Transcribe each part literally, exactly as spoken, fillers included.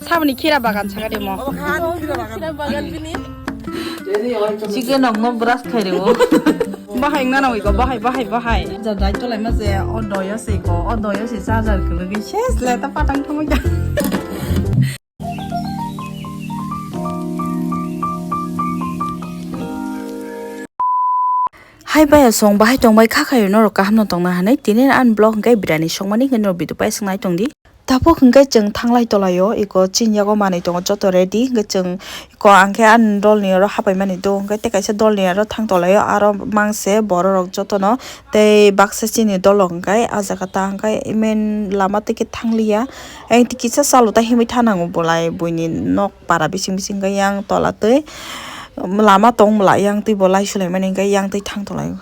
Saboni khira bagan saka de mo. Khira bagan bini. Chicken nok no brush khai rego. Bahai wngna nangwi ko, bahai, bahai, bahai. Ja dai tolai ma je, o doyo se ko, o doyo se charger kwlwgwi ses le ta patang thangwi ja. Hai baya song bahai tong bai kha khayo norok kaham no tongna hanai tini an vlog hwnkhe birani songmani hwnkhe norok video pai swngnai tong di. Tabuk hwnkhe chwng thanglai tolaio, iko chini yago manwi tongo joto ready, hwnkhe chwng iko ang khe ani dolni oro hapaimani do, hwnkhe tei kaisa dolni aro thang tolaio, aro mangse bororok jotono tei baksa chini dolrok hwnkhe ah jaga ta hwnkhe main lama twi khe thangliya, ayang twi kisa chalo ta himwi thanango bolai buini nok para bising bising hwnkhe yang tola twi lama tong bwla yang twi bolai sulaimani hwnkhe yang twi thang tolaio.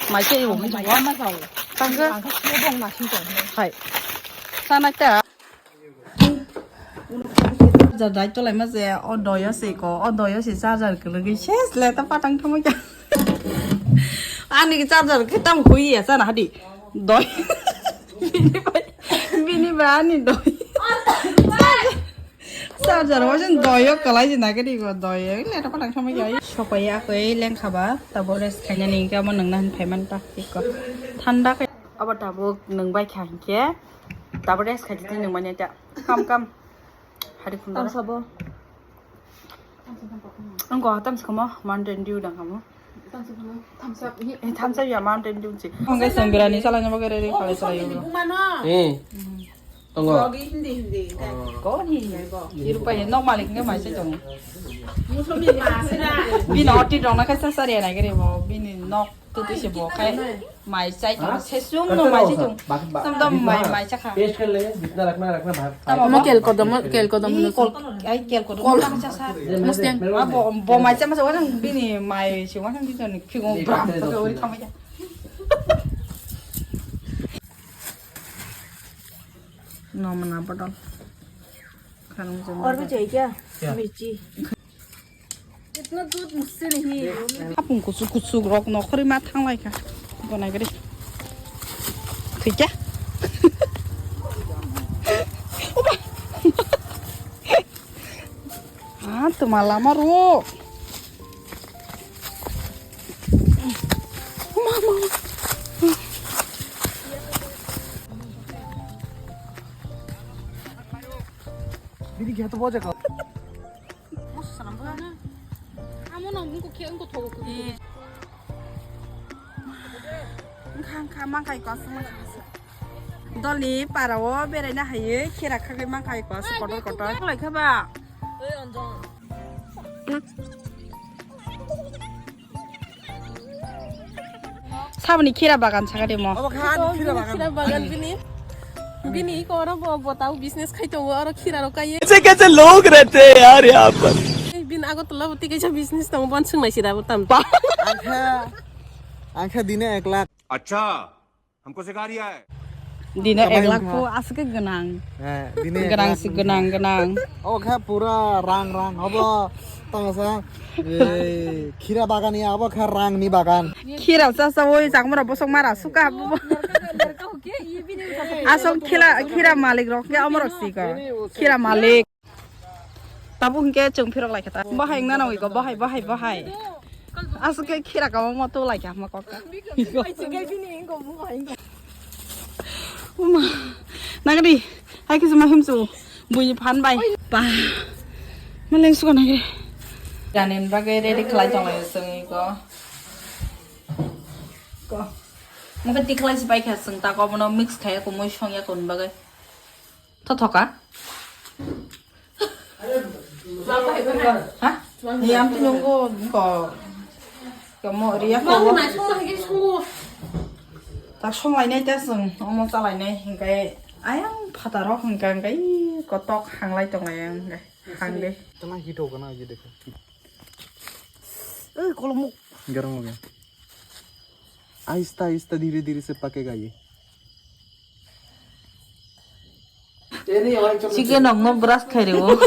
Mai se ibu. Tangga. Hai. Sana ta. Charger dai tolai ma je, o doyo se ko, o doyo se charger kwlwgwi ses le ta patang thangwi ka. Ani charger khe tam hui ya sana hadi. Doi. Bini bai, bini bai ani doi. Charger waisa doyo kwlai jina khe digo doyo le ta patang thangwi ka. Sopai ya koi lengkha ba, tabo rest khainani hwnkhe amo nangna hin phaiman ta tiko. Thanda khe. Abo tabuk nwng bai kha hinkhe tabuk rest khai twi nwng manya ta. Kam kam. Hari khum dara. Tamsabo. Ang ko tam sikamo Mountain Dew dang kamo. Tamsabo. Tamsab. Eh, tamsab ya Mountain Dew si. Ang guys, ang birani salai nabo kere kale salai yo. Eh. Tongo. Hindi, hindi. Ko ni. Irupa he nok malik nge mai se tong. Muso mi masra. Bini oti dong na kasa sari na kere bo. Bini nok. Tutu se bo khai mai chai chung, se sum no mai chai chung. Sam dam mai, mai cha kha. Paste kar le, jitna rakhna, rakhna bhar. Tamo kel kodom, kel kodom. Kol, ai kel kodom. Kol. Tang cha sa. Musten. Abo bo mai cha ma sa wajang bini mai se wajang di jon khigong bram ta ori thamai ya. No mana bodol. Khanung jeng. Aur bhi chahiye kya? Mirchi. Itna dudh mujhse nahi hai. Apung kuchuk kuchuk rok nokhorwi ma thanglai kha. Gonai gari. Thikya? Ah, tuma lama ro. Mama. Bini khe to boja ka. Amo no mungko khe wngko thogo khe. Wngkha wngkha mankhai kos wngkha. Dolni parao beraina haiwi khera khagwi mankhai kos kotor kotor. Lai kha ba. Oi Anjan. Saboni khira bagan saka de mo. Obo kha ani khira bagan. Khira bagan bini. Bini iko oro bo, bo tau business khai tongo, oro khira rok kaiye. Kaise kaise log rehte hain yaar yahan par. Ei, bini Agartala bo tei kaisa business tongo, bon swngnai sira bo tam. Angkha, angkha dine ek lakh. Acha. Hamko sikha riya hai. Dine ek lakh po aswk gwnang. Gwnang si gwnang gwnang. O kha pura rang rang obo tangsa. Khira bagan ya obo kha rang ni bagan. Khira cha cha oi chakmara bosok mara suka. Asol khira khira malik rok ya omorok si ko. Khira malik. Tabuk hwnkhe chwng phirok lai kha ta. Bahai wngna nangwi ko, bahai, bahai, bahai. Aswk khe khira kamo mo tu lai kha ma kok. Uma. Nagadi, hai khe suma himsu. Buini phan bai. Ba. Maleng suka nagadi. Janin bagwi ready khlai tong lai chwng ko. Ko. Mo khe tikhlai si bai kha chwng ta ko bono mix khai ko mui song ya ko bagwi. Thothoka. Ha? Ni am tu nunggu ko. Kamu ria ko. Ta song lai nai ta sung. Omo cha lai nai hingkai. Ayang phataro hingkai hingkai kotok hanglai tong lai hingkai. Hangde. Tama hito kana ye dekho. Eh, kolomuk. Garam ho gaya. Ahista ahista dheere dheere se pakega ye. Chicken rok no brush khai rego.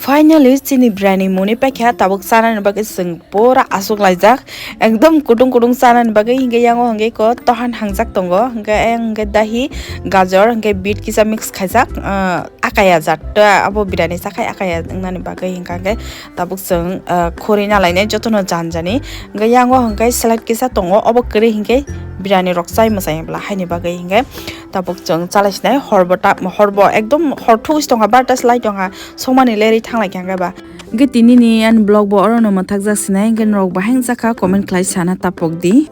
Finally, chini biryani muni paikha, tabuk chanani bagwi chwng pura aswk laijak. Ekdom kutung kutung chanani bagwi hinkhe yango hinkhe ko tohan hangjak tongo. Hinkhe ayang hinkhe dahi, gajor, hinkhe beet kisa mix khaijak, ah, akaya jat ta abo biryani chakhai akaya wngnani bagwi hinkha hinkhe tabuk chwng, ah, khuri nalainai jotono jan jani. Hinkhe yango hinkhe salad kisa tongo, obo kwrwi hinkhe biryani rok chai mwsai bwla haini bagwi hinkhe tabuk chwng chalai sinai horbo ta, horbo ekdom hor thugwi tongkha, barta slai tongkha. Sokmani lerwi thanglai kha hinkhe ba. Hinkhe tinini ani vlog bo orono mwthakjak sinai, hinkhe norok bahai wngjakha comment khlai sana tapok di.